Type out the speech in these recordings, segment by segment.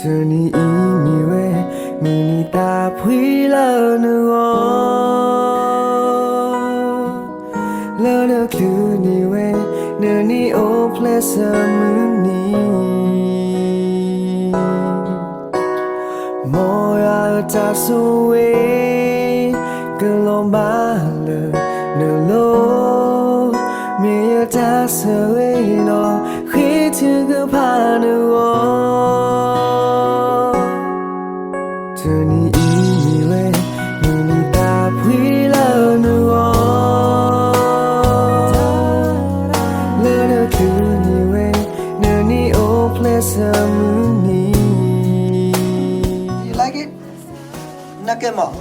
တနံၤအံၤမ့ၢ်ဝဲ မုၢ်နံၤသးဖှံလၢနဂီၢ်, လၢနချုးန့ၢ်ဝဲ နန့ၢ်အိၣ်ဖျဲၣ်ဆၢမုၢ်နံၤ, မ်ယွၤအတၢ်ဆိၣ်ဂ့ၤ ကလီၤမၢ်လၢနလိၤ, မ့ၢ်ယတၢ်ဆိၣ်ဂ့ၤဒီး ဃ့ထုကဖၣ်နဂီၢ်. တနံၤအံၤမ့ၢ်ဝဲ မုၢ်နံၤသးဖှံလၢနဂီၢ်, လၢနချုးန့ၢ်ဝဲ နန့ၢ်အိၣ်ဖျဲၣ်ဆၢမုၢ်နံၤ. You like it? Nugget မး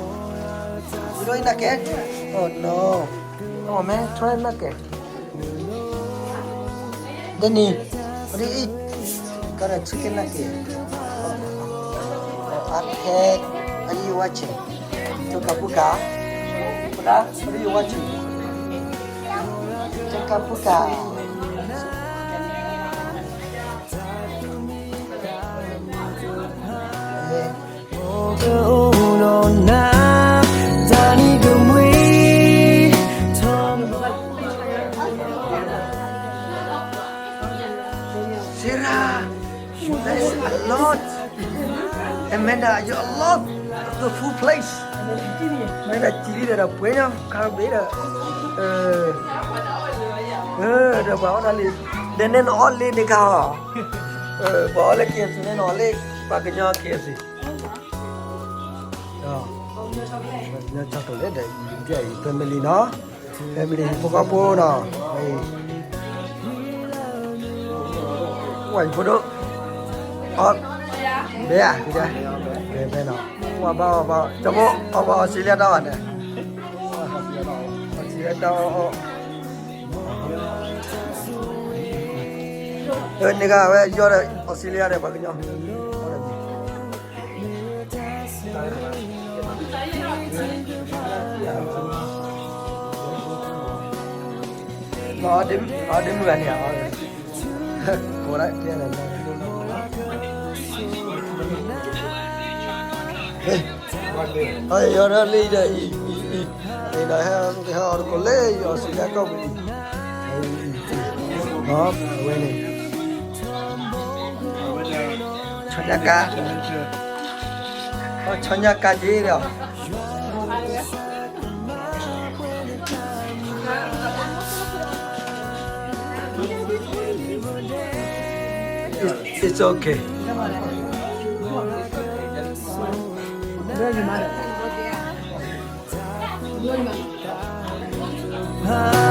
You don't eat nugget? Oh no. Come on, man, try nugget. Danny, what do you eat? Got a chicken nugget. Oh, okay. What are you watching? Tukapuka. Puka, what are you watching? Tukapuka. Eh. ကအိၣ်ဒီးနၤ တၢ်နံၤကမှံ Sarah, that's a lot. Amanda, you a lot of the food place. မ့ၢ်ဒၣ်ကံလံဒီး ပှဲၤညီ ခါဘ့ၣ်ဒီး ဒီးပှၤအီၣ်တၢ်လံ ဒီးနဲနအီၣ်လံန့ၣ်ခါအီၤ ပှၤအီၣ်လၢ K F C နဲနအီၣ်လံ ပှၤကညီ K F C ဒီး ညီကၠီကလဲၣ်ဒီး family နီၤ family ဖိဃီဖိနီၤ ဝဲယဖိဒိၣ် အီၣ် ဘဲဧါ ဘဲနီၤ ဝဲဘၣ်အီၣ်ဘၣ် ကၠီဖိ အီၣ်ဘၣ်အီစထြ့လယါတၢ်ဘၣ်န့ၣ် အီစထြ့လယါတၢ်အီၣ် န့ၣ်ကဝဲယီၢ်ဒီး အီစထြ့လယါဒီး ပှၤကညီ အီဒ့မုၢ်ဂၤန့ၣ် ကိးဒၣ်ကဲဒီး အယီၢ်ဒီးလံဒီးအံၤ အံၤ အံၤ အံၤဒီးဟဲ ဟဲအီၤတကိးလၢယအီစထြ့လယါကီၢ်ပူၤအံၤ အဝဲန့ၣ် ဆီညါကါ ဆီညါကါက့ၤဒီး It's, it's okay. ဖး